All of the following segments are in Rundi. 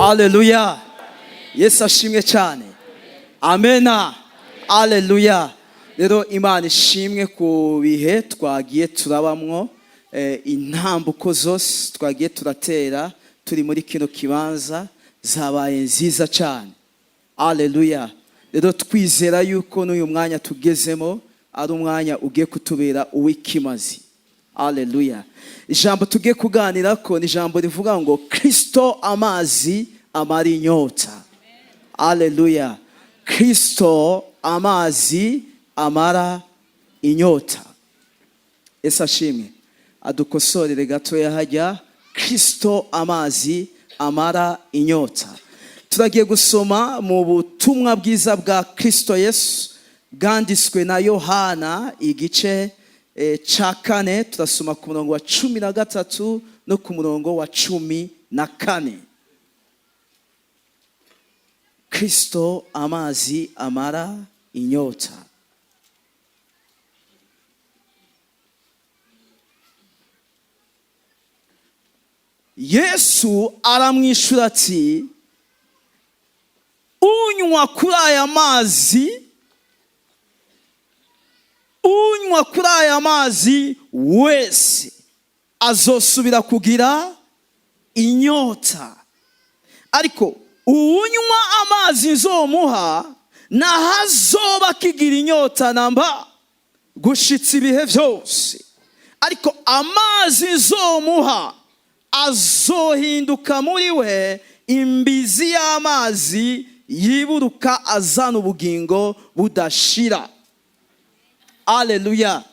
Aleluya! Yesu ashimwe cyane. Amena, aleluya. Rero Imana ishimwe ku bihe twagiye turabamwo, intambuko zose twagiye turatera turi muri kino kibanza zabaye nziza cyane. Aleluya. Rero twizera yuko n'uyu mwanya tugezemo ari umwanya ugiye kutubera uw'ikimazi. Aleluya. Ijambo tugiye kuganira ko ni ijambo rivuga ngo Kristo amazi amara inyota. Aleluya. Kristo amazi amara inyota. Yesu ashimwe. Adukosorere gatoya hajya Kristo amazi amara inyota. Turagiye gusoma mu butumwa bwiza bwa Kristo Yesu bwanditswe na Yohana, igice ca 4, turasoma ku murongo wa 13 no ku murongo wa 14. Kristo amazi amara inyota. Yesu aramwishura ati: "Unywa kuri aya mazi, unywa kuri aya mazi wese azosubira kugira inyota, ariko uwunywa amazi nzomuha ntahazoba akigira inyota namba gushitsa ibihe byose, ariko amazi nzomuha azohinduka muri we imbizi y'amazi yiburuka azana ubugingo budashira." Aleluya.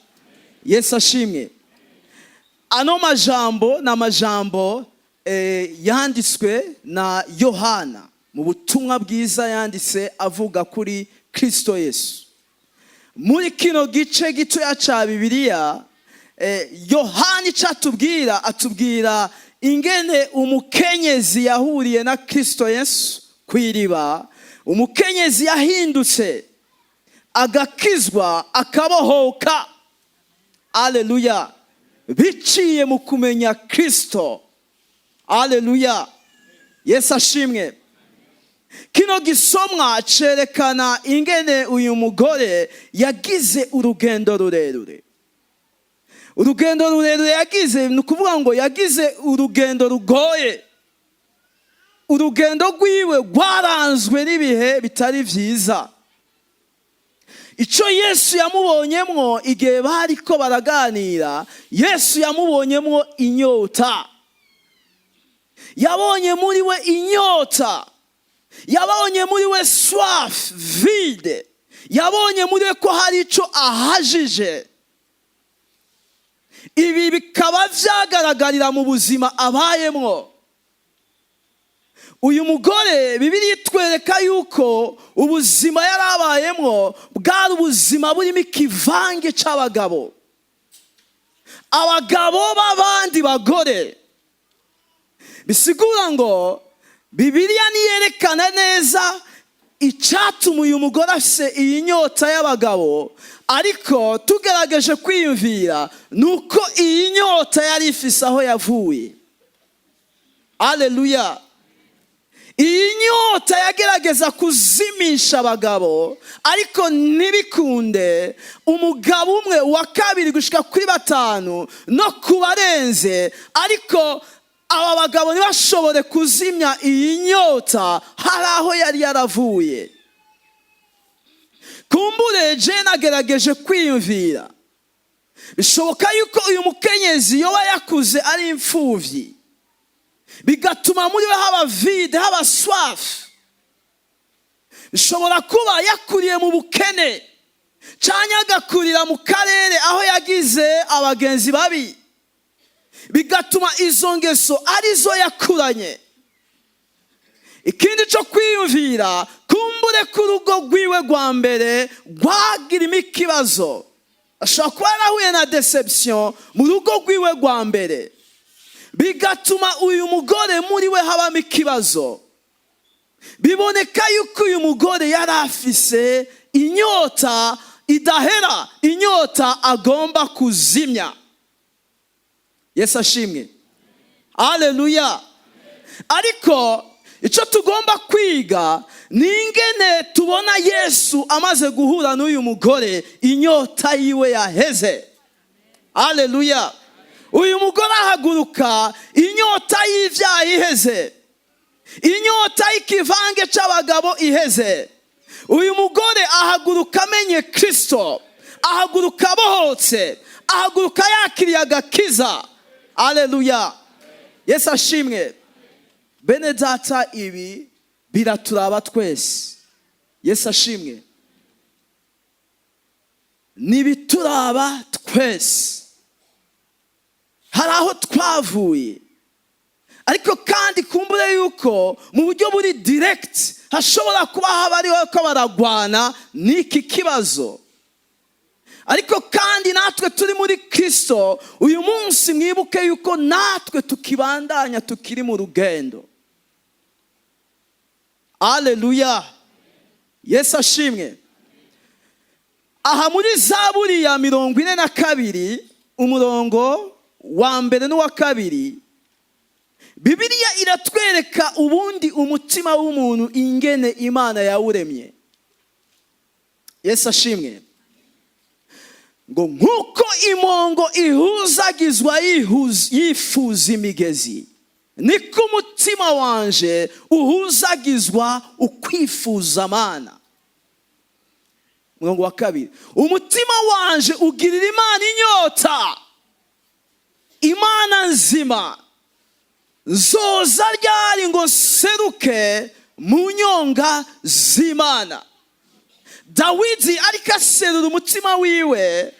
Yesu ashimwe. Ano majambo ni amajambo yanditswe na Yohana mu butumwa bwiza yanditse avuga kuri Kristo Yesu. Muri kino gice gitoya ca Bibiliya, Yohana ico atubwira, atubwira ingene umukenyezi yahuriye na Kristo Yesu kw'iriba, umukenyezi yahindutse agakizwa, akabohoka. Aleluya. Biciye mu kumenya Kristo. Aleluya. Yesu ashimwe. Kino gisomwa cerekana ingene uyu mugore yagize urugendo rurerure. Urugendo rurerure yagize, ni ukuvuga ngo yagize urugendo rugoye. Urugendo rwiwe rwaranzwe n'ibihe bitari vyiza. Ico Yesu yamubonyemwo igihe bariko baraganira, Yesu yamubonyemwo inyota. Yabonye muri we inyota, yabonye muri we soif, vide, yabonye muri we ko hari ico ahajije. Ibi bikaba vyagaragarira mu buzima abayemwo. Uyu mugore, Bibiliya itwereka yuko ubuzima yari abayemwo bwari ubuzima burimo ikivange c'abagabo, abagabo b'abandi bagore. Bisigura ngo Bibiliya niyerekana neza icatuma uyu mugore afise iyi nyota y'abagabo, ariko tugerageje kwiyumvira nuko iyi nyota yari ifise aho yavuye. Aleluya. Iyi nyota yagerageza kuzimisha abagabo ariko ntibikunde. Umugabo umwe, wa kabiri, gushika kuri batanu no kubarenze, ariko aba bagabo ntibashobore kuzimya iyi nyota. Hari aho yari yaravuye. Kumbure je nagerageje kwiyumvira, bishoboka yuko uyu mukenyezi yoba yakuze ari imfuvyi, bigatuma muri we haba vide, haba soif. Bishobora kuba yakuriye mu bukene cyangwa agakurira mu karere aho yagize abagenzi babi, bigatuma izo ngeso arizo yakuranye. Ikindi cyo kwiyumvira, kumbure ko urugo rwiwe rwa mbere rwagirimo ikibazo, ashobora kuba yarahuye na déception mu rugo rwiwe rwa mbere, bigatuma uyu mugore muri we habamo ikibazo. Biboneka yuko uyu mugore yari afise inyota idahera, inyota agomba kuzimya. Yesu ashimwe. Aleluya. Ariko Icyo tugomba kwiga ni ingene tubona Yesu amaze guhura n'uyu mugore, inyota yiwe yaheze. Aleluya! Uyu mugore ahaguruka inyota y'ibyaha iheze, inyota y'ikivange cy'abagabo iheze. Uyu mugore ahaguruka amenye Kirisito, ahaguruka abohotse, ahaguruka yakiriye agakiza. Aleluya! Yesu ashimwe. Bene Data, ibi biraturaba twese. Yesu ashimwe. Nibituraba twese. Hari aho twavuye, ariko kandi kumbure yuko mu buryo buri direct hashobora kuba haba ariho ko baragwana n'iki kibazo. Ariko kandi natwe turi muri Kirisito uyu munsi, mwibuke yuko natwe tukibandanya, tukiri mu rugendo. Aleluya! Yesu ashimwe. Aha muri Zaburi ya 42, umurongo wa mbere n'uwa kabiri, Bibiliya iratwereka ubundi umutima w'umuntu ingene Imana yawuremye. Yesu ashimwe. Ngo nk'uko imongo ihuzagizwa yifuza imigezi, niko umutima wanje uhuzagizwa ukwifuza Mana. Umurongo wa kabiri: umutima wanje ugirira Imana inyota, Imana nzima. Zoza ryari ngo seruke mu nyonga z'Imana? Dawidi ariko aserura umutima wiwe.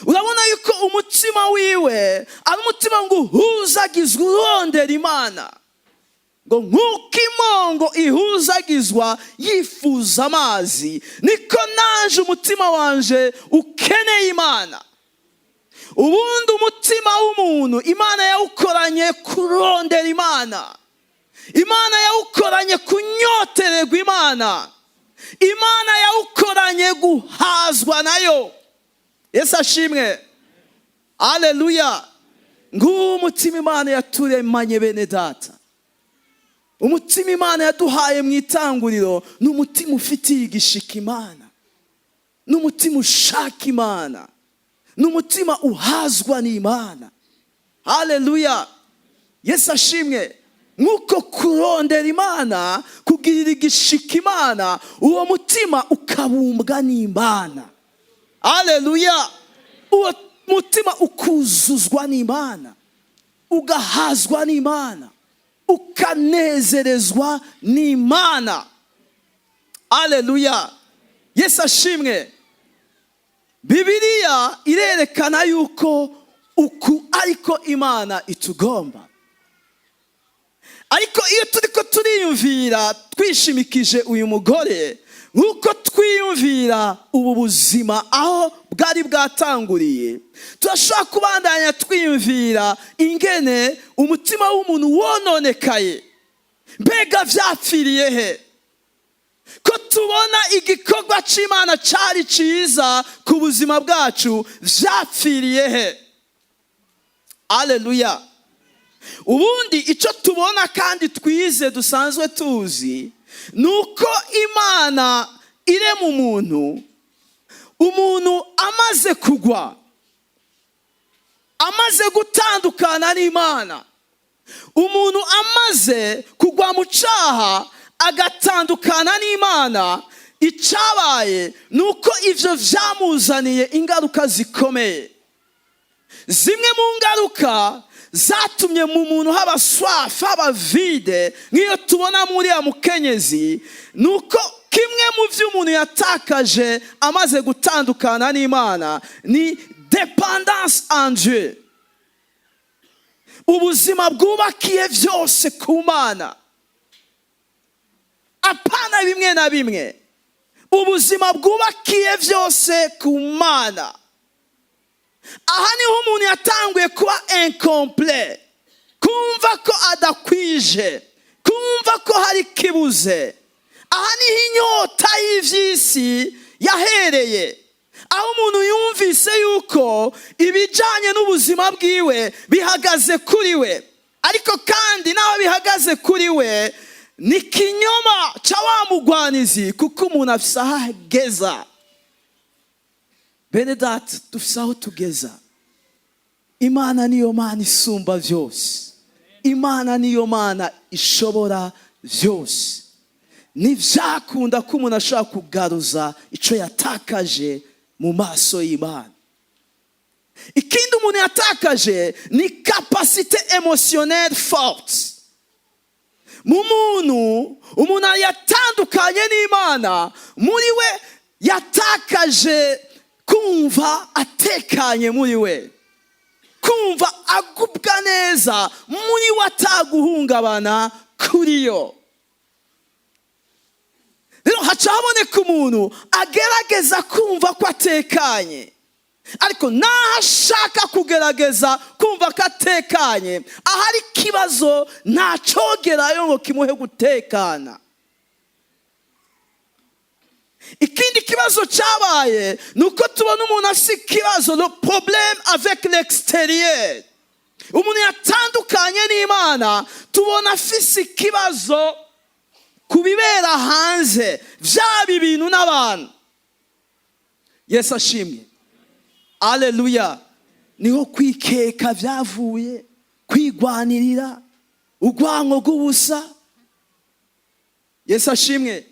Urabona yuko umutima wiwe ari umutima ngo uhuzagizwe, urondera Imana. Ngo nk'uko imongo ihuzagizwa yifuza amazi, niko naje umutima wanje ukeneye Imana. Ubundi umutima w'umuntu Imana yawukoranye kurondera Imana, Imana yawukoranye kunyotererwa Imana, Imana yawukoranye guhazwa nayo. Yesu ashimwe. Aleluya! Nguwo umutima Imana yaturemanye. Bene Data, umutima Imana yaduhaye mu itanguriro ni umutima ufitiye igishika Imana, ni umutima ushaka Imana, ni umutima uhazwa n'Imana. Haleluya! Yesu ashimwe. Nk'uko kurondera Imana, kugirira igishika Imana, uwo mutima ukabumbwa n'Imana. Haleluya! Uwo mutima ukuzuzwa n'Imana, ugahazwa n'Imana, ukanezerezwa n'Imana. Aleluya! Yesu ashimwe. Bibiliya irerekana yuko uku ariko Imana itugomba. Ariko iyo turi ko turiyumvira twishimikije uyu mugore, nk'uko twiyumvira ubu buzima aho bwari bwatanguriye, turashobora kubandanya twiyumvira ingene umutima w'umuntu wononekaye. Mbega byapfiriye he, ko tubona igikorwa cy'Imana cyari cyiza ku buzima bwacu? Byapfiriye he? Aleluya! Ubundi icyo tubona kandi twize, dusanzwe tuzi, ni uko Imana irema umuntu, umuntu amaze kugwa, amaze gutandukana n'Imana, umuntu amaze kugwa mu cyaha agatandukana n'Imana, icyabaye ni uko ibyo byamuzaniye ingaruka zikomeye. Zimwe mu ngaruka zatumye mu muntu haba soif, haba vide, nk'iyo tubona muri ya mukenyezi, ni uko kimwe mu byo umuntu yatakaje amaze gutandukana n'Imana ni dépendance en Dieu, ubuzima bwubakiye byose ku Mana, apana bimwe na bimwe, ubuzima bwubakiye byose ku Mana. Aha niho umuntu yatanguye kuba incomplet, kumva ko adakwije, kumva ko hari ikibuze. Aha niho inyota y'iby'isi yahereye, aho umuntu yumvise yuko ibijyanye n'ubuzima bwiwe bihagaze kuri we. Ariko kandi n'aho bihagaze kuri we Ni kinyoma ca wa mugwanizi, kuko umuntu afise aho ageza. Bene data, dufise aho tugeza. Imana niyo Mana isumba byose, Imana niyo Mana ishobora byose. Ntibyakunda ko umuntu ashobora kugaruza icyo yatakaje mu maso y'Imana. Ikindi umuntu yatakaje ni capacité émotionnelle forte mu muntu. Umuntu yatandukanye n'Imana, muri we yatakaje kumva atekanye, muri we kumva agubwa neza, muri we ataguhungabana kuri yo. Rero haca haboneka umuntu agerageza kumva ko atekanye, ariko naho ashaka kugerageza kumva ko atekanye, ahari ikibazo ntacogerayo ngo kimuhe gutekana. Ikindi kibazo cyabaye ni uko tubona umuntu afite ikibazo, le problème avec l'extérieur. Umuntu yatandukanye n'Imana, tubona afise ikibazo ku bibera hanze, byaba ibintu n'abantu. Yesu ashimwe, aleluya. Niho kwikeka byavuye, kwigwanirira, urwango rw'ubusa. Yesu ashimwe.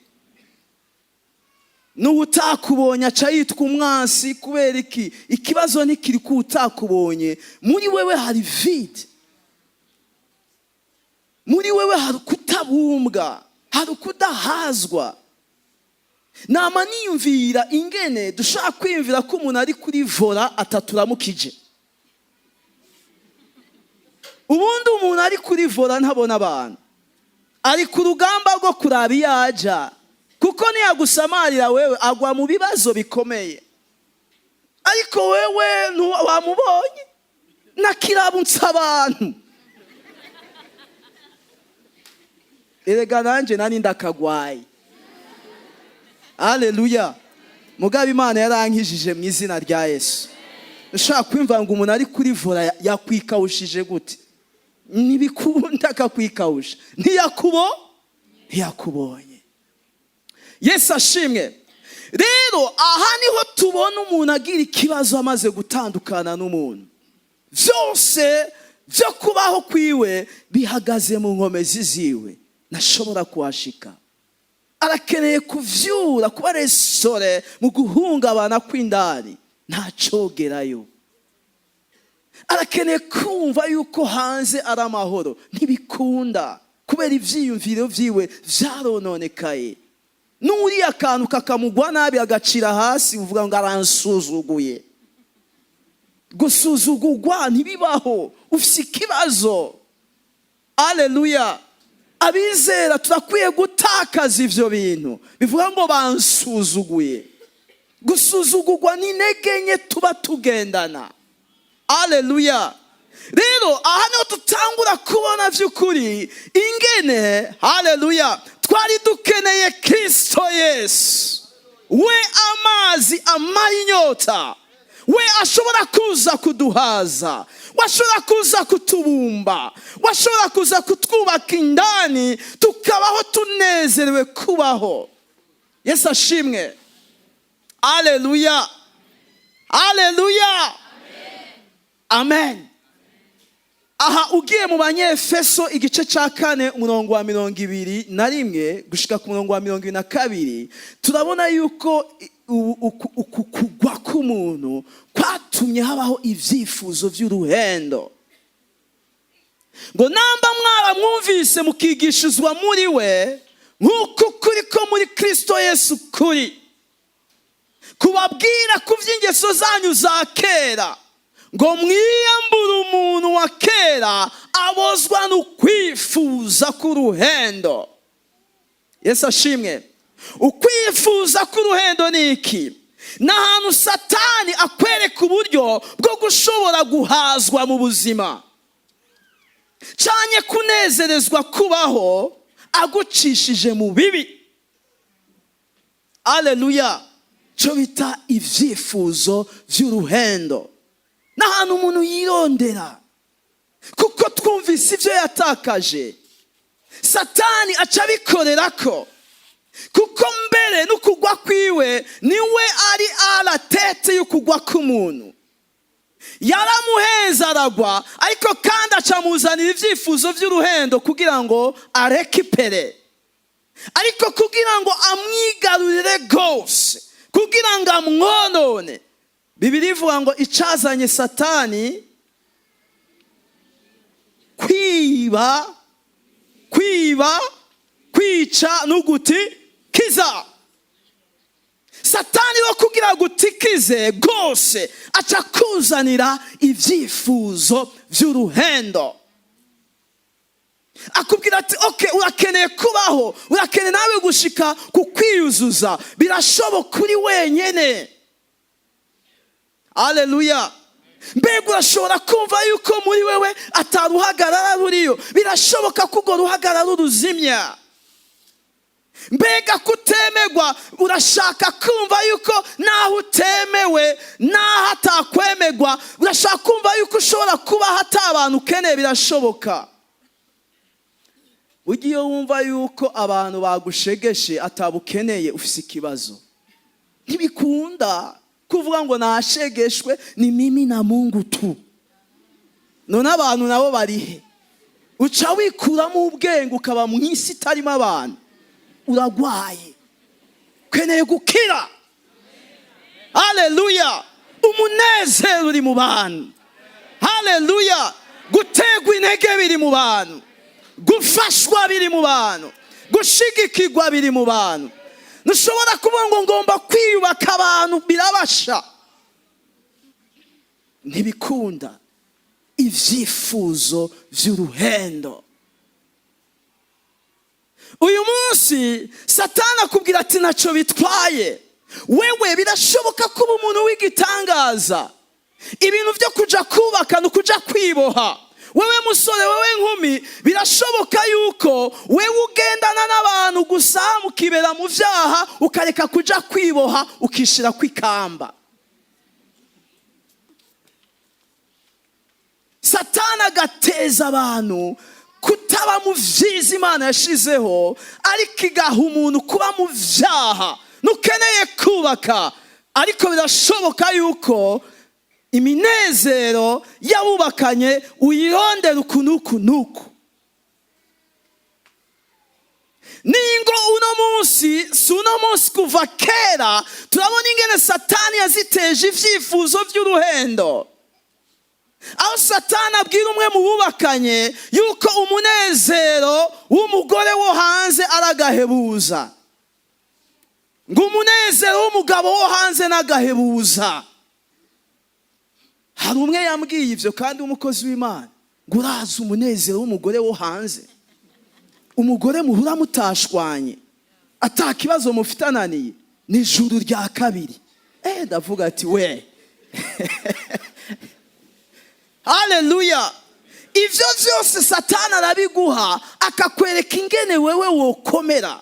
N'uwutakubonye aca yitwa umwansi. Kubera iki? Ikibazo ntikiri ku utakubonye. Muri wewe hari vide, muri wewe hari kutabumbwa, hari ukudahazwa. Nama niyumvira ingene dushobora kwiyumvira ko umuntu ari kuri volant ataturamukije. Ubundi umuntu ari kuri volant ntabona abantu, ari ku rugamba rwo kuraba iyo aja, kuko niyagusamarira wewe agwa mu bibazo bikomeye. Ariko wewe wamubonye nakirabutse abantu. Erega nanjye nari ndakagwaye, aleluya. Mugabo Imana yarankijije mu izina rya Yesu. Ushaka kwimva ngo umuntu ari kuri volant yakwikawushije gute? Ntibikunda akakwikawusha, ntiyakubonye. Yesu ashimwe. Rero aha niho tubona umuntu agira ikibazo amaze gutandukana n'umuntu. Byose byo kubaho kwiwe bihagaze mu nkomezi ziwe, ntashobora kuhashika. Arakeneye kuvyura, kuba restaurer mu guhungabana kw'indani, ntacogerayo. Arakeneye kumva yuko hanze ari amahoro, ntibikunda, kubera ivyiyumviro vyiwe vyarononekaye. N'uriya akantu kakamugwa nabi agacira hasi, uvuga ngo aransuzuguye. Gusuzugurwa ntibibaho, ufise ikibazo. Aleluya. Abizera turakwiye gutakaza ivyo bintu bivuga ngo bansuzuguye. Gusuzugurwa ni intege nke tuba tugendana. Aleluya. Rero aha niho dutangura kubona by'ukuri ingene, haleluya, twari dukeneye Kristo Yesu, we amazi amara inyota, we ashobora kuza kuduhaza, we ashobora kuza kutubumba, we ashobora kuza kutwubaka indani, tukabaho tunezerewe kubaho. Yesu ashimwe, aleluya, aleluya, amen. Aha ugiye mu Banyefeso igice cya 4, umurongo wa 21 gushika ku murongo wa 22, turabona yuko uku kugwa k'umuntu kwatumye habaho ibyifuzo by'uruhendo. Ngo namba mwaramwumvise mukigishizwa muri we, nk'uko ukuri ko muri Kristo Yesu kuri, kubabwira ku by'ingeso zanyu za kera, ngo mwiyambure umuntu wa kera abozwa n'ukwifuza k'uruhendo. Yesu ashimwe. Ukwifuza k'uruhendo ni iki? Ni ahantu Satani akwereka uburyo bwo gushobora guhazwa mu buzima cyane, kunezerezwa kubaho agucishije mu bibi. Aleluya. Cyo bita ibyifuzo by'uruhendo n'ahantu umuntu yirondera, kuko twumvise ibyo yatakaje. Satani aca abikorera ko, kuko mbere n'ukugwa kwiwe niwe ari à la tête y'ukugwa k'umuntu. Yaramuheza aragwa, ariko kandi acamuzanira ibyifuzo by'uruhendo kugira ngo arécupère, ariko kugira ngo amwigarurire rwose, kugira ngo amwonone. Bibiliya ivuga ngo icazanye Satani kwiba, kwica no gutikiza. Satani wo kugira gutikize rwose aca kuzanira ibyifuzo by'uruhendo, akubwira ati: "Okay, urakeneye kubaho, urakeneye nawe gushika ku kwiyuzuza, birashoboka uri wenyine." Aleluya! Mbega urashobora kumva yuko muri wewe ataruhagarara ruriyo? Birashoboka ko urwo ruhagarara uruzimya. Mbega kutemegwa, urashaka kumva yuko naho utemewe, naho atakwemegwa, urashaka kumva yuko ushobora kubaho ata abantu ukeneye? Birashoboka. Ujya iyo wumva yuko abantu bagushegeshe atabukeneye, ufise ikibazo. Ntibikunda kuvuga ngo nashegeshwe, ni mimi na Mungu tu. None abantu nabo barihe? Uca wikuramo ubwenge, ukaba mu isi itarimo abantu. Uragwaye, ukeneye gukira. Haleluya! Umunezero uri mu bantu. Haleluya! Gutegwa intege biri mu bantu, gufashwa biri mu bantu, gushigikirwa biri mu bantu. Ntushobora kuvuga ngo ngomba kwiyubaka, abantu birabasha. Ntibikunda. Ibyifuzo by'uruhendo. Uyu munsi Satani akubwira ati: "Ntacyo bitwaye, wewe birashoboka kuba umuntu w'igitangaza. Ibintu byo kuja kubaka ni ukuja kwiboha. Wewe musore, wewe nkumi, birashoboka yuko wewe ugendana n'abantu gusa, mukibera mu byaha, ukareka kuja kwiboha, ukishira kwikamba." Satani agateza abantu kutaba mu byiza Imana yashizeho, ariko igaha umuntu kuba mu byaha. Ntukeneye kubaka, ariko birashoboka yuko iminezero y'abubakanye uyirondera uku n'uku n'uku. Ningo uno munsi, si uno munsi, kuva kera turabona ingene Satani yaziteje ibyifuzo by'uruhendo, aho Satani abwira umwe mu bubakanye yuko umunezero w'umugore wo hanze aragahebuza, ngo umunezero w'umugabo wo hanze n'agahebuza. Hari umwe yambwiye ibyo, kandi w'umukozi w'Imana, ngo urazi umunezero w'umugore wo hanze, umugore muhura mutashwanye, ata kibazo mufitananiye, ni ijuru rya kabiri. Ndavuga ati: "We, haleluya!" Ibyo byose Satani arabiguha, akakwereka ingene wewe wokomera,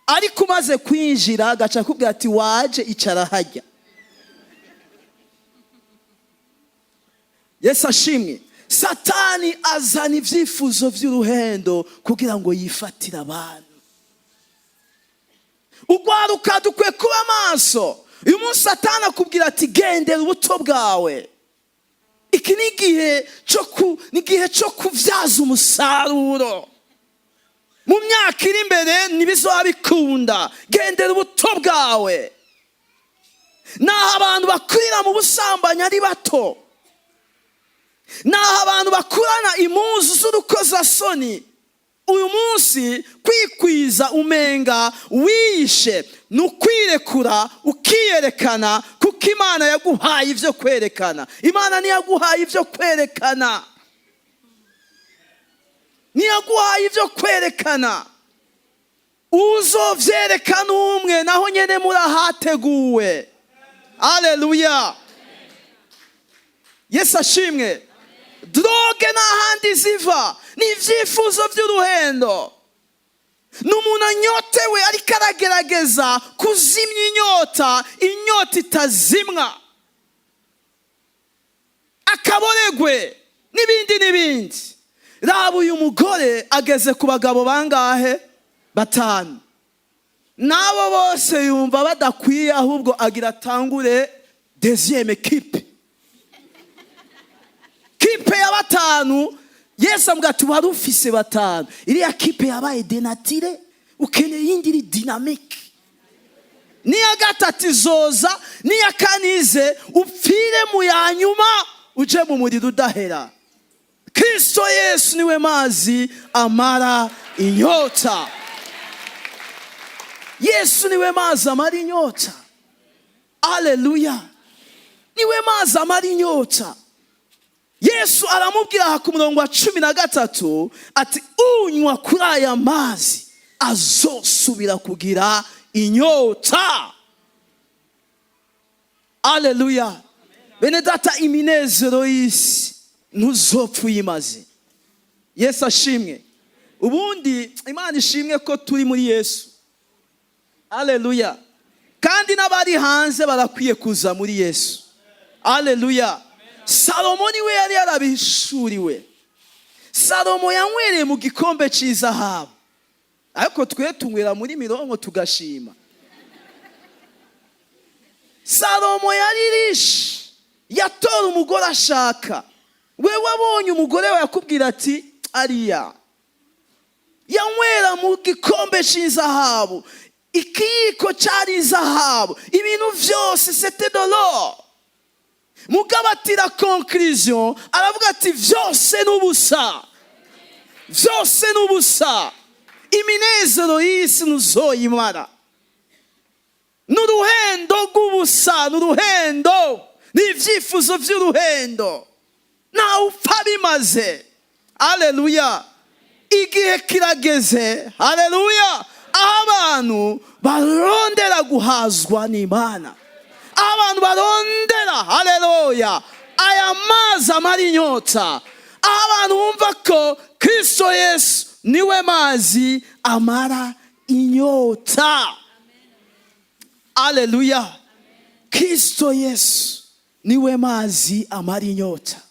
ariko umaze kwinjira agaca akubwira ati: "Waje icara hajya." Yesu ashimwe! Satani azana ibyifuzo by'uruhendo kugira ngo yifatire abantu. Ugwaruka, dukwiye kuba maso. Uyu munsi Satani akubwira ati: "Gendera ubuto bwawe. Iki ni igihe cyo kubyaza umusaruro. Mu myaka iri imbere ntibizoba bikunda. Gendera ubuto bwawe." Naho abantu bakurira mu busambanyi ari bato, naho abantu bakurana impuzu z'urukozasoni. Uyu munsi kwikwiza umenga wishe ni ukwirekura, ukiyerekana, kuko Imana yaguhaye ibyo kwerekana. Imana ntiyaguhaye ibyo kwerekana, ntiyaguhaye ibyo kwerekana. Uzovyerekana umwe, naho nyene murahateguwe. Aleluya! Yesu ashimwe! Drogue n'ahandi ziva ni ibyifuzo by'uruhendo. Ni umuntu anyotewe, ariko aragerageza kuzimya inyota, inyota itazimwa, akaboregwe n'ibindi n'ibindi. Raba, uyu mugore ageze ku bagabo bangahe? Batanu. N'abo bose yumva badakwiye, ahubwo agira atangure deuxième équipe, kipe ya batanu. Yesu avuga ati: "Wari ufise batanu, iriya kipe yabaye dénaturée, ukeneye iyindi iri dynamique." N'iya gatatu izoza, n'iya kane ize, upfire mu ya nyuma, uje mu muriro udahera. Kristo Yesu niwe mazi amara inyota. Yesu niwe mazi amara inyota. Aleluya! Niwe mazi amara inyota. Yesu aramubwira aha ku murongo wa 13 ati: "Unywa kuri aya mazi azosubira kugira inyota." Aleluya! Bene data, iminezero y'isi ntuzopfa uyimaze. Yesu ashimwe. Ubundi Imana ishimwe ko turi muri Yesu. Aleluya! Kandi n'abari hanze barakwiye kuza muri Yesu. Aleluya! Salomo niwe yari yarabishuriwe. Salomo yanywereye mu gikombe cy'izahabu, ariko twe tunywera muri mirongo tugashima. Salomo yari riche, yatora umugore ashaka. We wabonye umugore we yakubwira ati ariya yanywera mu gikombe cy'izahabu, ikiyiko cyari izahabu, ibintu byose c'était de l'or. Mugabo atira conclusion, aravuga ati: "Byose ni ubusa, byose ni ubusa." Iminezero y'isi ntuzoyimara, ni uruhendo rw'ubusa, ni uruhendo, ni ibyifuzo by'uruhendo, ntawe upfa bimaze. Aleluya! Igihe kirageze, aleluya, aho abantu barondera guhazwa n'Imana, aho abantu barondera, aleluya, aya mazi amara inyota, aho abantu bumva ko Kristo Yesu niwe mazi amara inyota. Aleluya! Kristo Yesu niwe mazi amara inyota.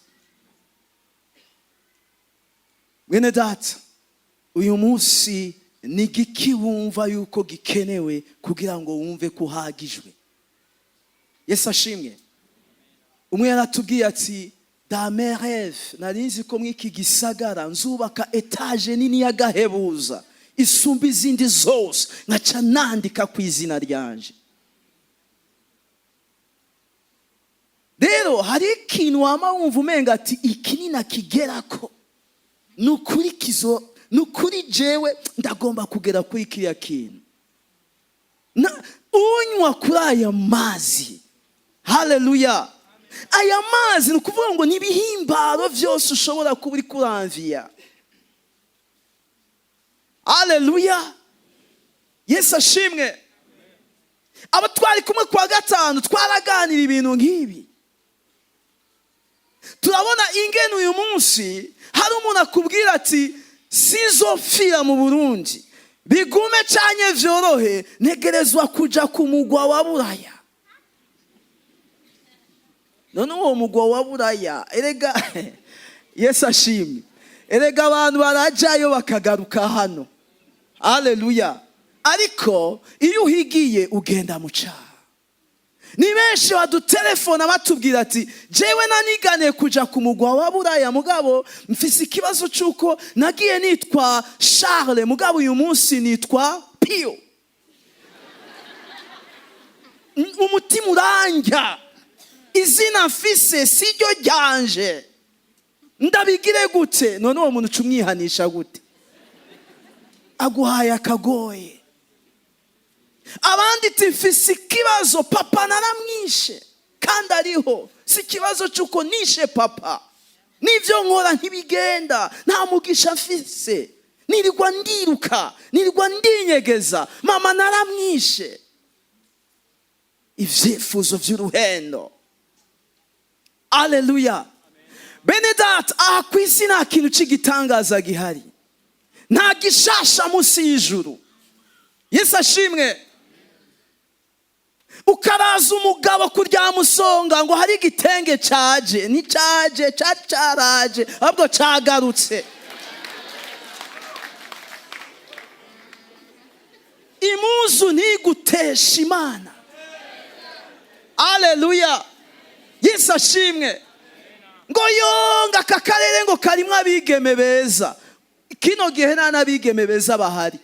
Mwene data, uyu munsi ni igiki wumva yuko gikenewe kugira ngo wumve ko uhagijwe? Yesu ashimwe. Umwe yaratubwiye ati: "Dans mes rêves, nari nzi ko mw'iki gisagara nzubaka étage nini y'agahebuza isumba izindi zose, nkaca nandika ku izina ryanje." Rero hari ikintu wama wumva umenga ati: "Iki ni nakigerako, ni ukuri kizo, ni ukuri jewe ndagomba kugera kuri kiriya kintu." Unywa kuri aya mazi, haleluya, aya mazi ni ukuvuga ngo ni ibihimbaro byose ushobora kuba uri kuramviya. Haleluya! Yesu ashimwe. Abo twari kumwe kuwa gatanu twaraganira ibintu nk'ibi, turabona ingene uyu munsi hari umuntu akubwira ati: "Sizopfira mu Burundi, bigume canke vyorohe, ntegerezwa kuja ku mugwa wa Buraya." None uwo mugwa wa Buraya, erega Yesu ashimwe, erega abantu barajayo bakagaruka hano. Aleluya! Ariko iyo uhigiye ugenda mu cyaha. Ni benshi badutelefona batubwira ati: "Jewe naniganiye kuja ku mugwa wa Buraya, mugabo mfise ikibazo cy'uko nagiye nitwa Charles, mugabo uyu munsi nitwa Piyo. Umutima uranja, izina mfise siryo ryanje, ndabigire gute?" None uwo muntu uca umwihanisha gute? Aguhaye akagoye. Abandi ati: "Mfise ikibazo, papa naramwishe kandi ariho. Si ikibazo cy'uko nishe papa, n'ibyo nkora ntibigenda, nta mugisha mfise, nirirwa ndiruka, nirirwa ndinyegeza, mama naramwishe." Ibyifuzo by'uruhendo. Aleluya! Bene data, aha ku isi nta kintu cy'igitangaza gihari, nta gishasha munsi y'ijuru. Yesu ashimwe. Ukaraza umugabo kuryamusonga ngo hari igitenge caje, nticaje, cari caraje, ahubwo cagarutse. Imuzu ntigutesha Imana. Aleluya, Yesu ashimwe. Ngo yonga aka karere ngo karimwo abigeme beza. Kino gihe nta n'abigeme beza bahari,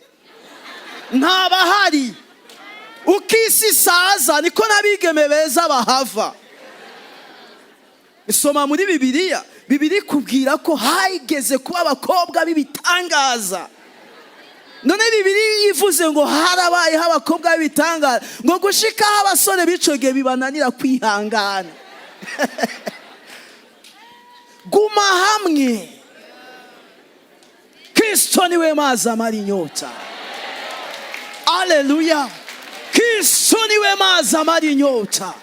ntabahari. Ukisi isaza niko n'abigeme beza bahava. Soma muri Bibiliya, Bibiri ikubwira ko hageze kuba abakobwa b'ibitangaza. None Bibiri ivuze ngo harabayeho abakobwa b'ibitangaza, ngo gushikaho abasore b'ico gihe bibananira kwihangana. Guma hamwe. Kristo niwe mazi amara inyota. Aleluya, Kristo niwe mazi amara inyota.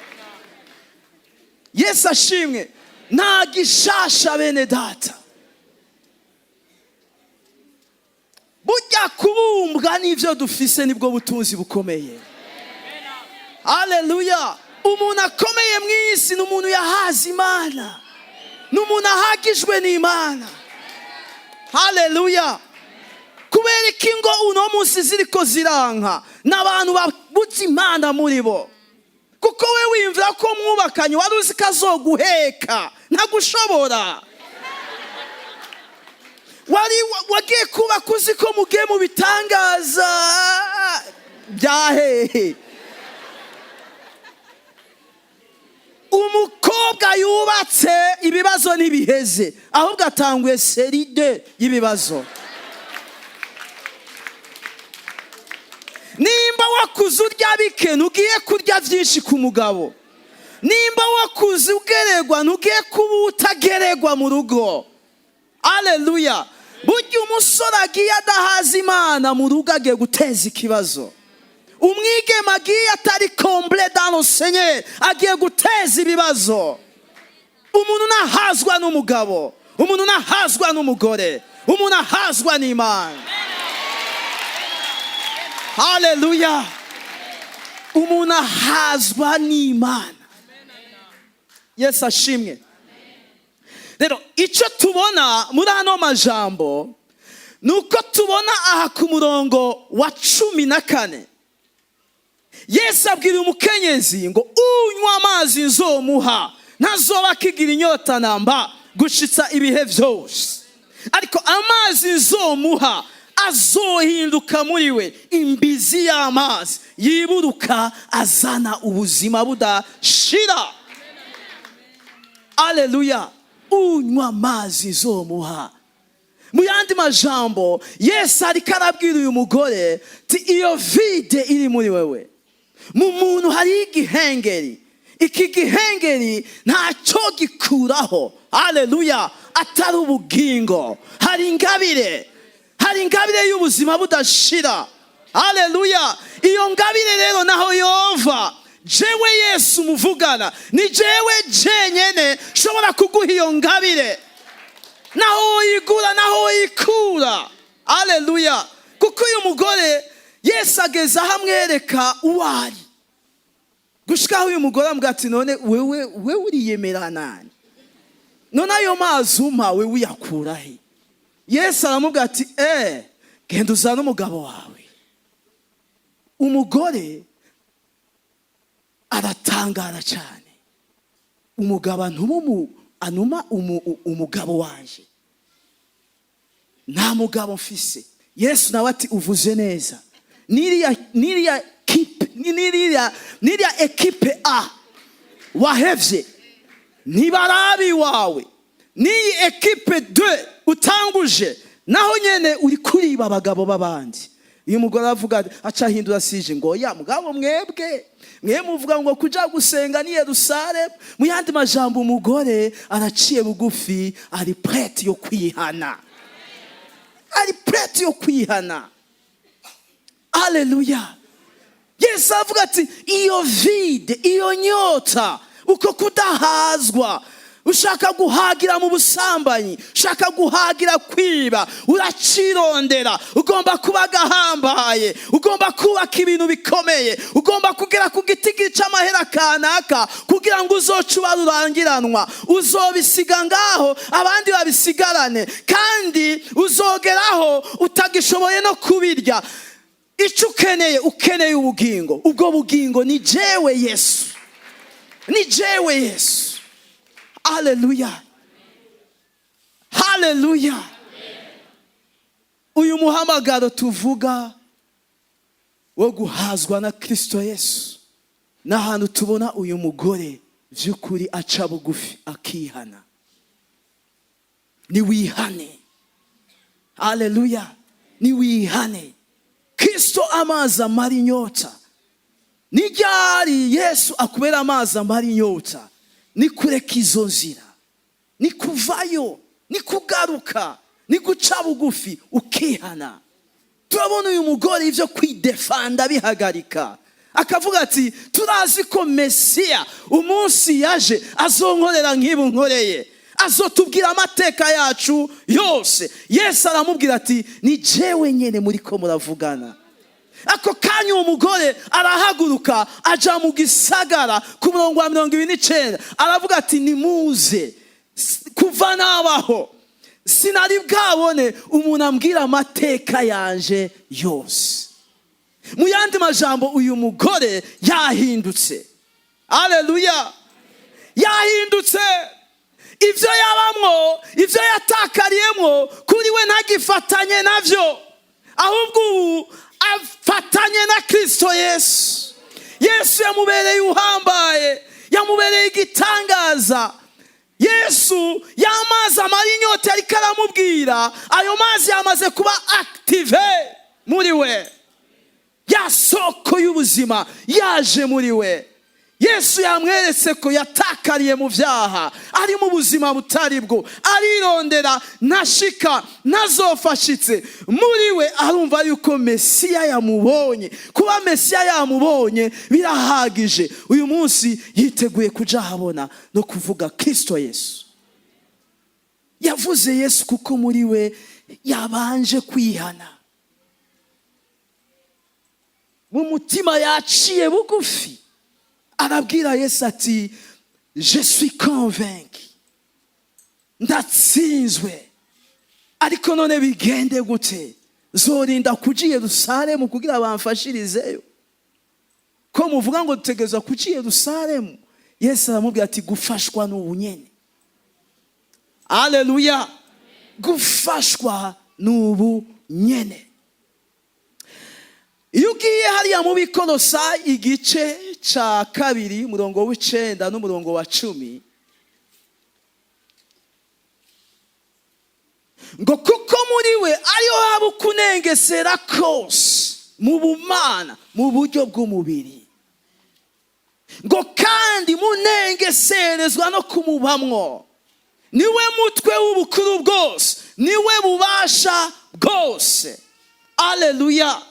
Yesu ashimwe. Nta gishasha, bene data. Burya kubumbwa n'ibyo dufise nibwo butunzi bukomeye. Aleluya. Umuntu akomeye mu isi ni umuntu yahaze Imana, ni umuntu ahagijwe n'Imana. Haleluya. Kubera iki ngo uno munsi ziriko ziranka? N'abantu babuze Imana muri bo. Kuko we wiyumvira ko mwubakanye, wari uzi ko azoguheka, ntagushobora. Wari wagiye kubaka uzi ko mugiye mu bitangaza bya hehe. Umukobwa yubatse, ibibazo ntibiheze, ahubwo atanguye série deux y'ibibazo. Nimba wakuze urya bike, ntugiye kurya byinshi ku mugabo. Nimba wakuze ugererwa, ntugiye kuba utagererwa mu rugo. Aleluya. Burya umusore agiye adahaza Imana mu rugo, agiye guteza ikibazo. Umwigeme agiye atari comblé dans le Seigneur, agiye guteza ibibazo. Umuntu nahazwa n'umugabo, umuntu nahazwa n'umugore, umuntu ahazwa n'Imana. Haleluya. Umuntu ahazwa n'Imana. Yesu ashimwe. Rero icyo tubona muri ano majambo ni uko tubona aha ku murongo wa 14, Yesu abwira umukenyezi ngo unywa amazi nzomuha ntazoba akigira inyota namba gushitsa ibihe byose, ariko amazi nzomuha azohinduka muri we imbizi y'amazi yiburuka azana ubuzima budashira. Aleluya. Unywa amazi nzomuha. Mu yandi majambo, Yesu ariko arabwira uyu mugore ti iyo vide iri muri wewe, mu muntu hari igihengeri, iki gihengeri ntacyo gikuraho, aleluya, atari ubugingo. Hari ingabire, hari ingabire y'ubuzima budashira. Aleluya. Iyo ngabire rero naho yova, jewe Yesu muvugana, ni jewe jenyene nshobora kuguha iyo ngabire, naho woyigura, naho woyikura. Aleluya. Kuko uyu mugore Yesu ageze aho amwereka uwo ari, gushikaho uyu mugore amubwira ati none wewe uriyemera nani? None ayo mazi umpa, wewe uyakura he? Yesu aramubwira ati genda uzane umugabo wawe. Umugore aratangara cyane. Umugabo anuma umugabo wanje? Nta mugabo mfise. Yesu nawe ati uvuze neza. Niriya équipe A wahevye ntibarabi wawe, n'iyi équipe 2 utanguje naho nyene uri kuriba abagabo b'abandi. Uyu mugore aravuga, aca ahindura sujet, ngo ya mugabo mwebwe mwe muvuga ngo kuja gusenga ni Yerusalemu. Mu yandi majambo, umugore araciye bugufi, ari prête yo kwihana, ari prête yo kwihana. Aleluya. Yesu avuga ati iyo vide, iyo nyota, uko kudahazwa, ushaka guhagira mu busambanyi, ushaka guhagira kwiba, uracirondera, ugomba kuba agahambaye, ugomba kubaka ibintu bikomeye, ugomba kugera ku giti c'amahera kanaka kugira ngo uzoce uba rurangiranwa, uzobisiga ngaho abandi babisigarane, kandi uzogeraho utagishoboye no kubirya. Icyo ukeneye, ukeneye ubugingo. Ubwo bugingo ni jewe Yesu, ni jewe Yesu. Aleluya, haleluya! Uyu muhamagaro tuvuga wo guhazwa na Kirisito Yesu, n'ahantu tubona uyu mugore by'ukuri aca bugufi akihana. Niwihane, aleluya, niwihane. Kirisito amazi amara inyota. Ni ryari Yesu akubera amazi amara inyota? Ni kureka izo nzira, ni kuvayo, ni kugaruka, ni guca bugufi ukihana. Turabona uyu mugore ibyo kwidefanda bihagarika, akavuga ati: "Turazi ko Mesiya umunsi yaje azonkorera nk'ibu nkoreye, azotubwira amateka yacu yose." Yesu aramubwira ati: "Ni jewe nyine muri ko muravugana." Ako kanya uwo mugore arahaguruka aja mu gisagara. Ku murongo wa 29 aravuga ati: "Nimuze, kuva nabaho sinari bwabone umuntu ambwira amateka yanje yose." Mu yandi majambo, uyu mugore yahindutse. Aleluya, yahindutse. Ibyo yabamwo, ibyo yatakariyemwo, kuri we ntagifatanye nabyo, ahubwo ubu afatanye na Kirisito Yesu. Yesu yamubereye uhambaye, yamubereye igitangaza. Yesu y'amazi amara inyota ariko aramubwira, ayo mazi yamaze kuba active muri we. Ya soko y'ubuzima yaje muri we. Yesu yamweretse ko yatakariye mu byaha, ari mu buzima butari bwo, arirondera ntashika, ntazofashitse muri we. Arumva yuko Mesiya yamubonye. Kuba Mesiya yamubonye birahagije. Uyu munsi yiteguye kuja ahabona no kuvuga Kirisito Yesu. Yavuze Yesu kuko muri we yabanje kwihana, mu mutima yaciye bugufi, arabwira Yesu ati: "Je suis convaincu, ndatsinzwe, ariko none bigende gute? Zorinda kuja i Yerusalemu kugira bamfashirizeyo, ko muvuga ngo dutegerezwa kuja i Yerusalemu?" Yesu aramubwira ati: "Gufashwa ni ubu nyene." Aleluya, gufashwa ni ubu nyene. Iyo ugiye hariya mu Bikorosa igice cya 2, umurongo w'9 n'umurongo wa 10, ngo: "Kuko muri we ariho haba ukunengesera kose mu bumana mu buryo bw'umubiri," ngo: "kandi munengeserezwa no kumubamwo. Niwe mutwe w'ubukuru bwose, niwe bubasha bwose." Aleluya!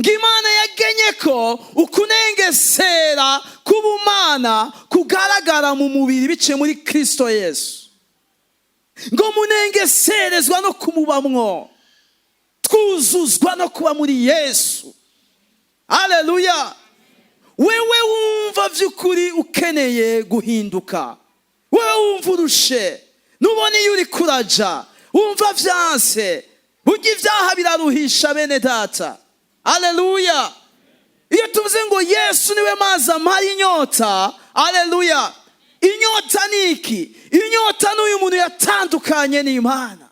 Ngo Imana yagenye ko ukunengesera k'ubumana kugaragara mu mubiri biciye muri Kirisito Yesu. Ngo munengeserezwa no kumubamwo, twuzuzwa no kuba muri Yesu. Aleluya! Wewe wumva by'ukuri ukeneye guhinduka, wewe wumva urushe, nubona iyo uri kuraja wumva vyanse. Burya ibyaha biraruhisha, bene data. Aleluya! Iyo tuvuze ngo Yesu niwe mazi amara inyota, aleluya, inyota ni iki? Inyota ni uyu muntu yatandukanye n'Imana.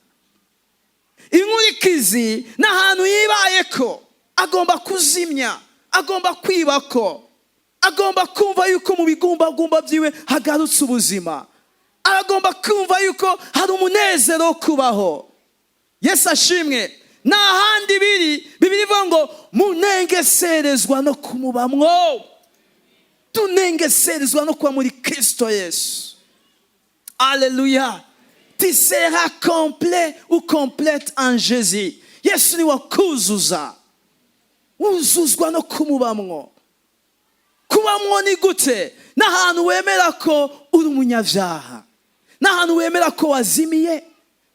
Inkurikizi ni ahantu yibaye ko agomba kuzimya, agomba kwiba, ko agomba kumva yuko mu bigumbagumba byiwe hagarutse ubuzima, aragomba kumva yuko hari umunezero wo kubaho. Yesu ashimwe! Nta handi biri. Bibiri ivuga ngo munengeserezwa no kumubamwo, tunengeserezwa no kuba muri Kirisito Yesu. Aleluya! Tu seras complet ou complète en Jésus. Yesu ni wakuzuza, wuzuzwa no kumubamwo. Kubamwo ni gute? N'ahantu wemera ko uri umunyabyaha, n'ahantu wemera ko wazimiye,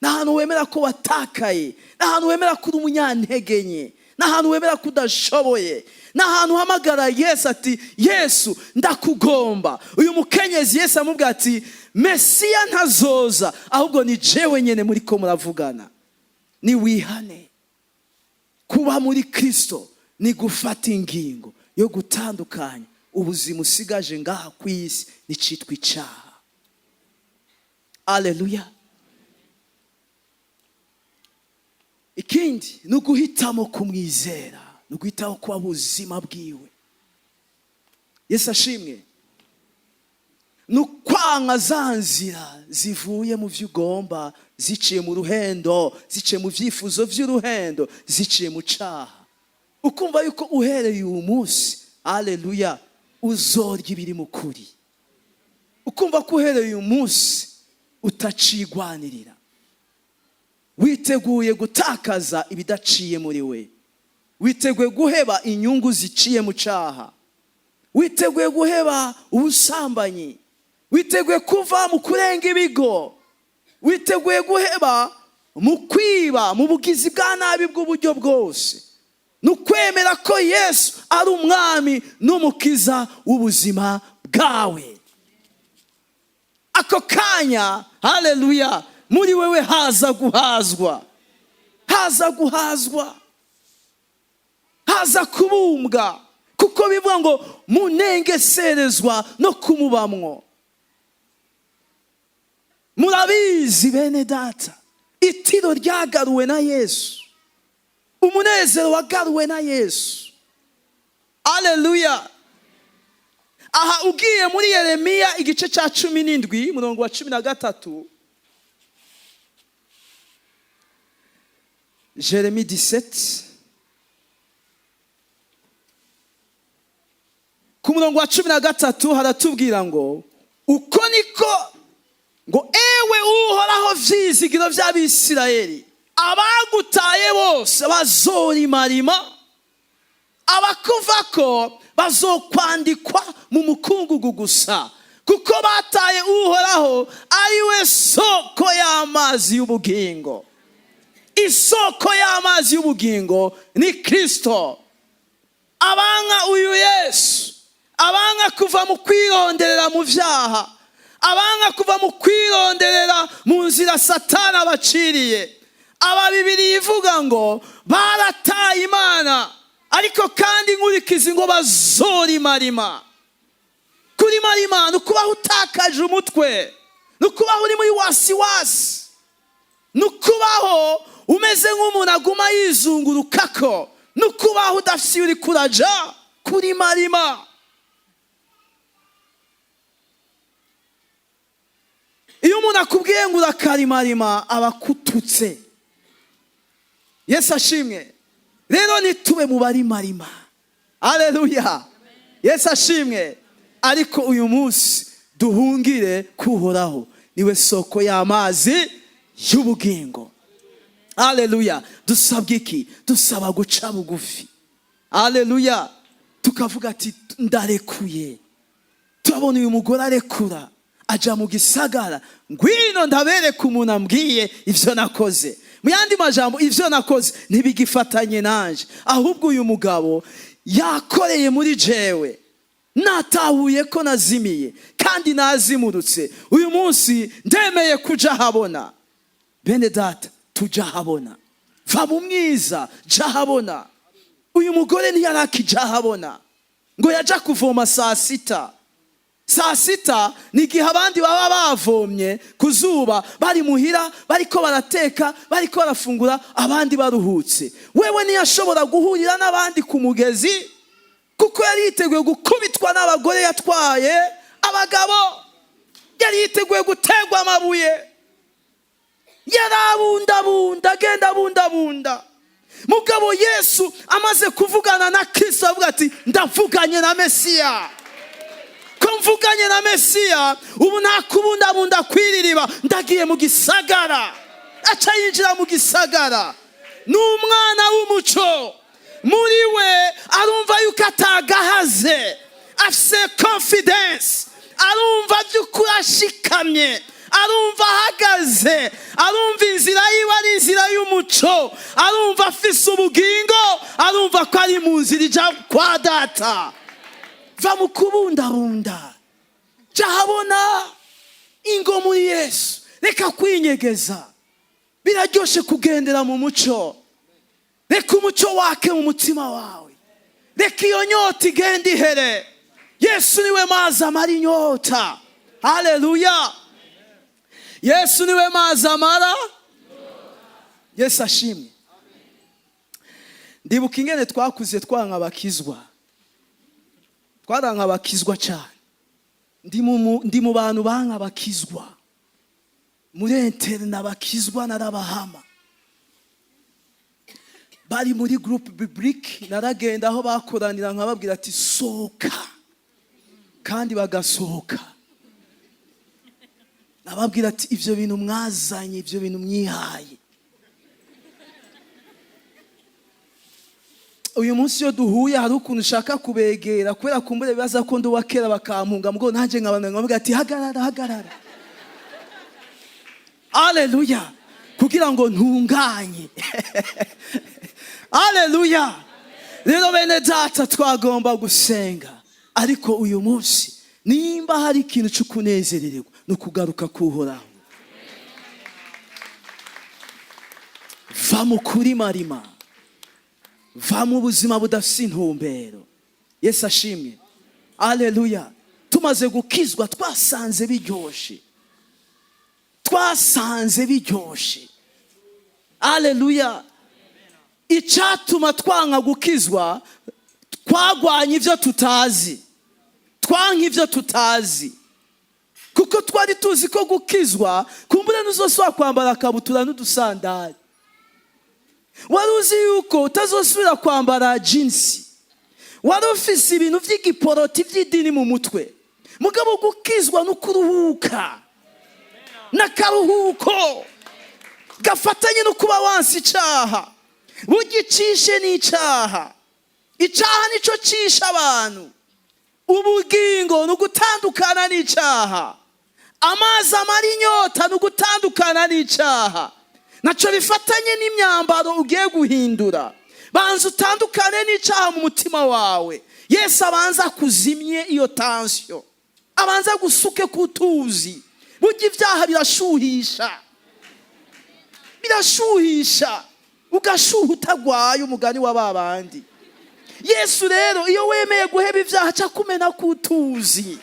n'ahantu wemera ko watakaye, n'ahantu wemera ko uri umunyantege nke, n'ahantu wemera ko udashoboye, n'ahantu uhamagara Yesu ati: "Yesu, ndakugomba." Uyu mukenyezi, Yesu amubwira ati: "Mesiya ntazoza, ahubwo ni jewe nyine muri ko muravugana. Niwihane." Kuba muri Kristo ni gufata ingingo yo gutandukanya ubuzima usigaje ngaha ku isi n'icitwa icyaha. Aleluya. Ikindi ni uguhitamo kumwizera, ni uguhitamo kuba buzima bwiwe. Yesu ashimwe. Ni ukwanga za nzira zivuye mu byo ugomba, ziciye mu ruhendo, ziciye mu byifuzo by'uruhendo, ziciye mu cyaha, ukumva yuko uhereye uyu munsi, aleluya, uzorya ibiri mu kuri, ukumva ko uhereye uyu munsi utacigwanirira, witeguye gutakaza ibidaciye muri we, witeguye guheba inyungu ziciye mu cyaha, witeguye guheba ubusambanyi, witeguye kuva mu kurenga ibigo, witeguye guheba mu kwiba, mu bugizi bwa nabi bw'uburyo bwose. Ni ukwemera ko Yesu ari umwami n'umukiza w'ubuzima bwawe. Ako kanya, haleluya, muri wewe haza guhazwa, haza guhazwa, haza kubumbwa, kuko bivuga ngo munengeserezwa no kumubamwo. Murabizi bene data, itiro ryagaruwe na Yesu, umunezero wagaruwe na Yesu. Aleluya. Aha ugiye muri Yeremiya igice cya 17 murongo wa 13, Jeremi 17 ku murongo wa 13 haratubwira ngo uko niko ngo ewe Uhoraho vyizigiro vy'Abisirayeli, abagutaye bose bazorimarima, abakuvako bazokwandikwa mu mukungugu gusa, kuko bataye Uhoraho ari we soko y'amazi y'ubugingo. Isoko y'amazi y'ubugingo ni Kristo. Abanka uyu Yesu, abanka kuva mu kwironderera mu vyaha, abanka kuva mu kwironderera mu nzira Satani abaciriye, aba Bibiliya ivuga ngo barataye Imana, ariko kandi inkurikizi ngo bazorimarima. Kurimarima ni ukubaho utakaje umutwe, ni ukubaho uri muri wasiwasi, ni ukubaho umeze nk'umuntu aguma yizungurukako, ni ukubaho udafite iyo uri kuraja. Kurimarima. Iyo umuntu akubwiye ngo urakarimarima aba akututse. Yesu ashimwe. Rero nitube mu barimarima. Aleluya. Yesu ashimwe. Ariko uyu munsi duhungire kuhoraho, niwe soko y'amazi y'ubugingo. Aleluya. Dusabwa iki? Dusaba guca bugufi. Aleluya. Tukavuga ati ndarekuye. Turabona uyu mugore arekura aja mu gisagara, ngwino ndabereka umuntu ambwiye ivyo nakoze. Mu yandi majambo, ivyo nakoze ntibigifatanye nanje, ahubwo uyu mugabo yakoreye muri jewe, natahuye ko nazimiye kandi nazimurutse. Uyu munsi ndemeye kuja habona. Bene data, tuja habona, va mu mwiza ja habona. Uyu mugore ntiyarakija habona, ngo yaja kuvoma saa sita. Saa sita ni igihe abandi baba bavomye ku zuba, bari muhira, bariko barateka, bariko barafungura, abandi baruhutse. Wewe ntiyashobora guhurira n'abandi ku mugezi, kuko yari yiteguye gukubitwa n'abagore yatwaye abagabo, yari yiteguye gutegwa amabuye, yarabundabunda, agenda abundabunda. Mugabo Yesu amaze kuvugana na Kristo avuga ati ndavuganye na Mesiya. Ko mvuganye na Mesiya, ubu nta kubundabunda kwiririba, ndagiye mu gisagara. Aca yinjira mu gisagara. Ni umwana w'umuco, muri we arumva yuko atagahaze, afise confidence, arumva by'ukuri ashikamye, arumva ahagaze, arumva inzira yiwe ari inzira y'umuco, arumva afise ubugingo, arumva ko ari mu nzira ija kwa data. Va mu kubundabunda, jya habona ingo muri Yesu, reka kwinyegeza. Biraryoshe kugendera mu muco. Reka umucyo wake mu mutima wawe, reka iyo nyota igende ihere. Yesu niwe mazi amara inyota. Haleluya! Yesu niwe mazi amara. Yesu ashimwe. Ndibuka ingene twakuze twanka abakizwa, twaranka abakizwa cyane. Ndi mu bantu banka abakizwa muri internat. Abakizwa narabahama. Bari muri groupe biblique, naragenda aho bakoranira nkababwira ati: "Sohoka," kandi bagasohoka. Nababwira ati: "Ibyo bintu mwazanye, ibyo bintu mwihaye." Uyu munsi iyo duhuye, hari ukuntu ushaka kubegera kubera kumbure bibaza ko ndi uwa kera, bakampunga. Mugabo nanjye nkabana nkavuga ati: "Hagarara, hagarara." Aleluya! Kugira ngo ntunganye. Aleluya! Rero bene data, twagomba gusenga, ariko uyu munsi nimba hari ikintu cyo kunezererwa, ni ukugaruka kuhoraho. Va mu kurimarima, va mu buzima budafite intumbero. Yesu ashimwe. Aleluya! Tumaze gukizwa twasanze biryoshe, twasanze biryoshe. Aleluya! Icyatuma twanga gukizwa, twagwanya ibyo tutazi, twanka ibyo tutazi, kuko twari tuzi ko gukizwa kumbure ntuzosubira kwambara akabutura n'udusandari. Wari uzi yuko utazosubira kwambara jeans. Wari ufise ibintu by'igiporoti by'idini mu mutwe. Mugabo gukizwa no kuruhuka n'akaruhuko gafatanye no kuba wansi icaha. Bugicishe n'icaha, icaha nicyo cisha abantu. Ubugingo ni ugutandukana n'icaha. Amazi amara inyota ni ugutandukana n'icaha. Nacyo bifatanye n'imyambaro ugiye guhindura. Banza utandukane n'icaha mu mutima wawe. Yesu abanza kuzimye iyo tension, abanza gusuke ku tuzi. Burya ibyaha birashuhisha, birashuhisha, ugashuha utagwaye, umugani wa ba bandi. Yesu rero, iyo wemeye guheba ibyaha, aca kumena ku tuzi,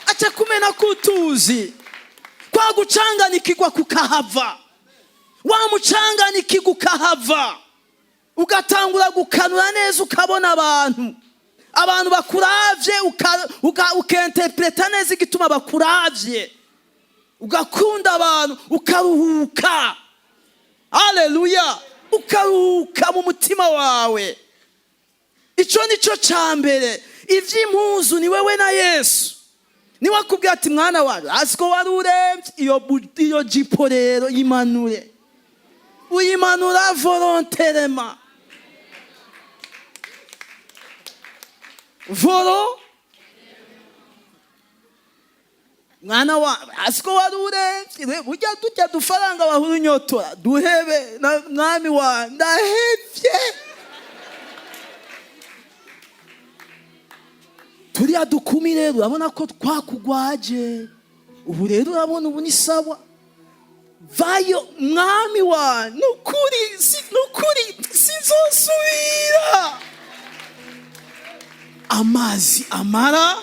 aca kumena ku tuzi. Kwa gucanganikirwa kukahava, wa mucanganikirwa ukahava, ugatangura gukanura neza, ukabona abantu, abantu bakuravye, ukinterpreta neza igituma bakuravye, ugakunda abantu, ukaruhuka. Aleluya! Ukaruhuka mu mutima wawe. Icyo ni cyo cya mbere. Iby'impuzu ni wewe na Yesu. Niwe akubwira ati: "Mwana wawe, azi ko wari urembye, iyo jipo rero yimanure." Uyimanura volontairement, volo. "Mwana wawe, azi ko wari urembye, burya tujya dufaranga wahura unyotora, duhebe." "Mwami wawe, ndahebye turiya dukumi. Rero urabona ko twakugwaje ubu, rero urabona ubu ni sawa, vayo." "Mwami wa, nukuri, nukuri sinzosubira." Amazi amara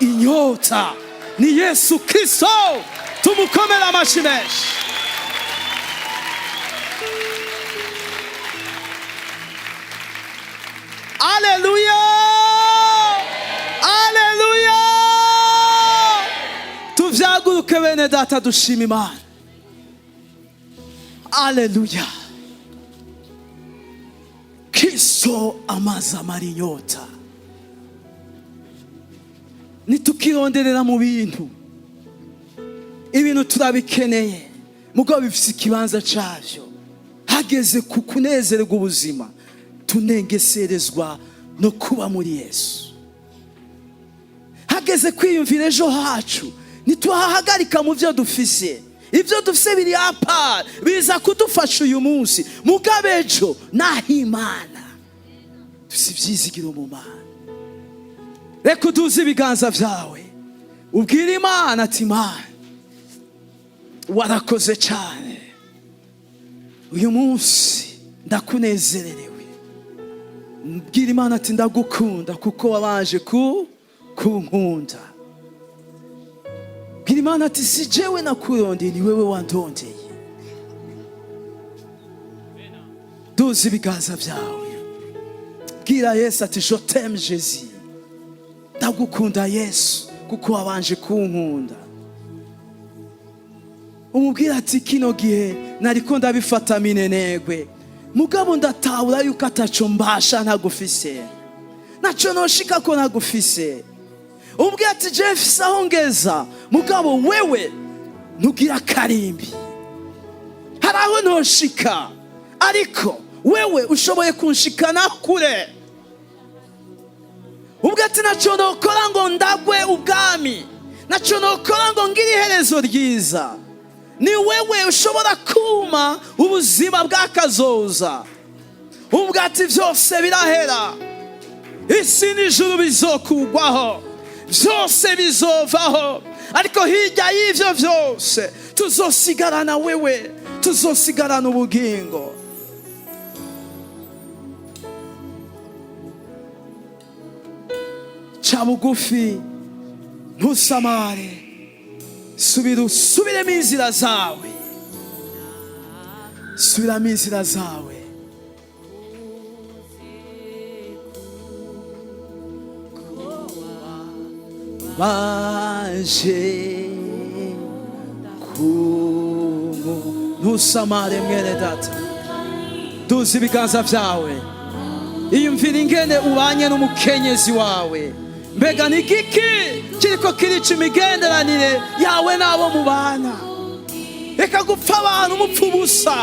inyota ni Yesu Kristo. Tumukomere amashyi menshi. Aleluya, aleluya! Tuvyaguruke bene data, dushima Imana. Aleluya! Kristo, amazi amara inyota. Ntitukironderera mu bintu. Ibintu turabikeneye, mugabo bifise ikibanza cyabyo. Hageze ku kunezerwa ubuzima, tunengeserezwa no kuba muri Yesu. Hageze kwiyumvira ejo hacu, ntituhahagarika mu byo dufise. Ibyo dufise biri à part, biza kudufasha uyu munsi, mugabo ejo naho Imana. Dufise ibyizigiro mu Mana. Reka uduze ibiganza byawe, ubwire Imana ati: "Imana, warakoze cyane uyu munsi." Ndakunezererewe. Mbwira Imana ati: "Ndagukunda kuko wabanje kunkunda." Bwira Imana ati: "Si jewe nakurondeye, ni wewe wandondeye." Duza ibiganza byawe, bwira Yesu ati: "Je t'aime, Jésus. Ndagukunda Yesu kuko wabanje kunkunda." Umubwira ati: "Kino gihe nariko ndabifata minenegwe, mugabo ndatahura yuko ataco mbasha ntagufise, naco noshika ko ntagufise." Umubwira ati: "Je mfise aho ngeza, mugabo wewe ntugira karimbi. Hari aho ntoshika, ariko wewe ushoboye kunshikana kure." Ubwo ati: "Naco nokora ngo ndagwe ubwami, naco nokora ngo ngire iherezo ryiza. Ni wewe ushobora kuma ubuzima bw'akazoza." Ubwo ati: "Byose birahera, isi n'ijuru bizokugwaho, byose bizovaho, ariko hirya y'ivyo byose tuzosigarana wewe, tuzosigarana ubugingo." Ca bugufi, ntusamare, subira, usubiremo inzira zawe, subiramo inzira zawe. Baje kungu, ntusamare mwene data. Duza ibiganza byawe, iyumvira ingene ubanye n'umukenyezi wawe. Mbega ni igiki kiriko kirica imigenderanire yawe n'abo mubana? Reka gupfa abantu mupfa ubusa,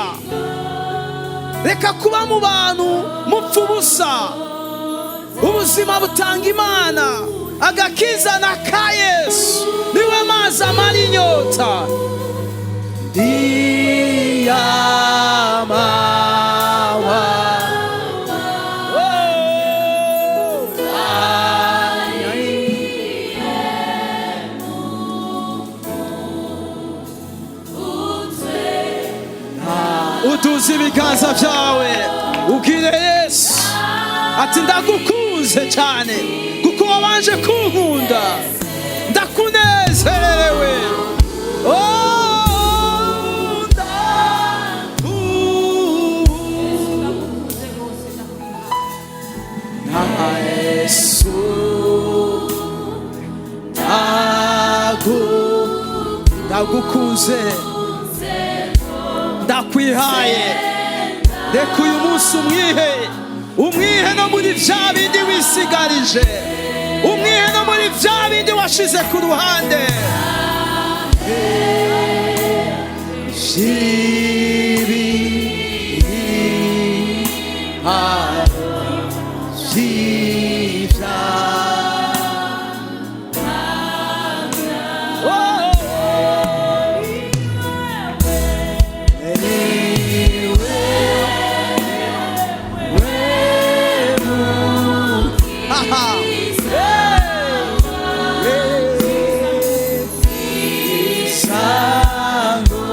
reka kuba mu bantu mupfa ubusa. Ubuzima butanga Imana, agakiza na ka Yesu, niwe mazi amara inyota. Ndiyamawa. Oh, ay, uduze ibiganza byawe, ubwire Yesu ati: "Ndagukunze cyane kuko wabanje kunkunda, ndakunezerewe." Oh, na Yesu, ndagukunze, ndakwihaye. Reka uyu munsi umwihe, umwihe no muri bya bindi wisigarije, umwihe no muri bya bindi washize ku ruhande. Vy'ibibi, vy'ivyaha. Oh, niwe wemu. Aha. Hey. Hey. Isango.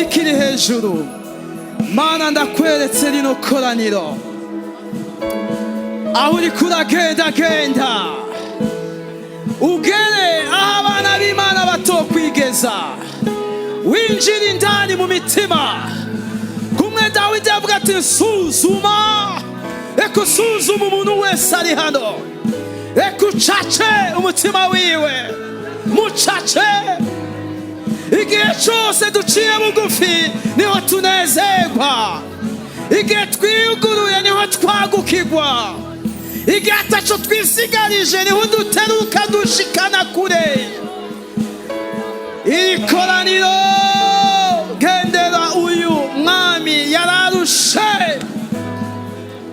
N'ikiri hejuru. Mana, ndakweretse rino koraniro, aho uriko uragendagenda, ugere aho abana b'Imana batokwigeza, winjira indani mu mitima. Kumwe Dawidi yavuga ati: "Suzuma, reka usuzuma umuntu wese ari hano, reka ucace umutima wiwe, mucace." Igihe cyose duciye bugufi niho tunezerwa, igihe twiyuguruye niho twagukirwa, igihe ataco twisigarije niho duteruka dushikana kure. Iri koraniro, gendera uyu mwami yararushe,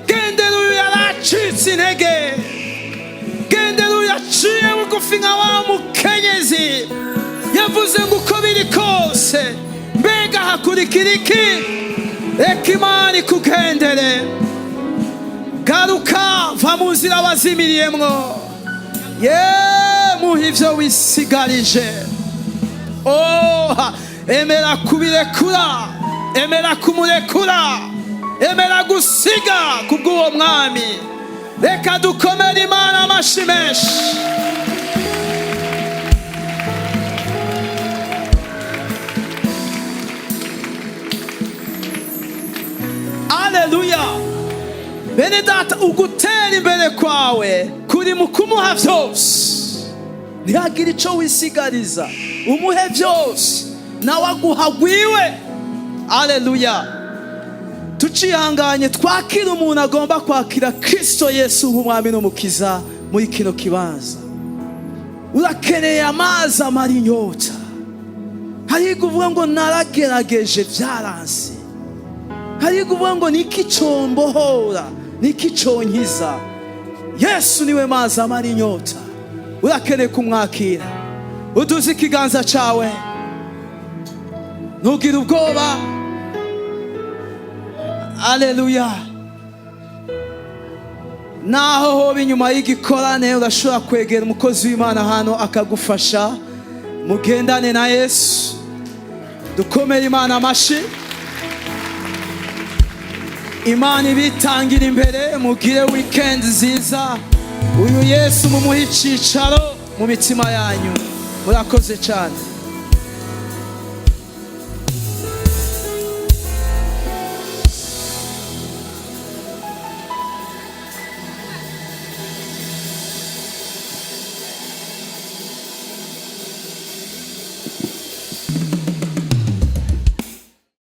gendera uyu yaracitse intege, gendera uyu yaciye bugufi nka wa mukenyezi yavuze ngo: "Uko biri kose, mbega hakurikira iki?" Reka Imana ikugendere. Garuka, va mu nzira wazimiriyemwo, ye muha ivyo wisigarije. Oh, emera kubirekura, emera kumurekura, emera gusiga kubw'uwo mwami. Reka dukomere Imana amashi menshi. Aleluya! Bene data, ugutera imbere kwawe kuri mu kumuha byose. Ntihagire icyo wisigariza, umuhe byose, nawe aguha gwiwe. Aleluya! Tucihanganye twakira umuntu agomba kwakira Kristo Yesu nk'umwami n'umukiza muri kino kibanza. Urakeneye amazi amara inyota. Hariho uvuga ngo: "Naragerageje, byaranse." Hariho uvuga ngo: "Niki combohora? Niki conkiza?" Yesu niwe mazi amara inyota. Urakeneye kumwakira, uduze ikiganza cyawe, ntugire ubwoba. Aleluya! Naho hoba inyuma y'igikorane, urashobora kwegera umukozi w'Imana hano akagufasha. Mugendane na Yesu. Dukomere Imana amashi. Imana ibitangira imbere. Mugire weekend nziza. Uyu Yesu mumuhe icicaro mu mitima yanyu. Murakoze cyane.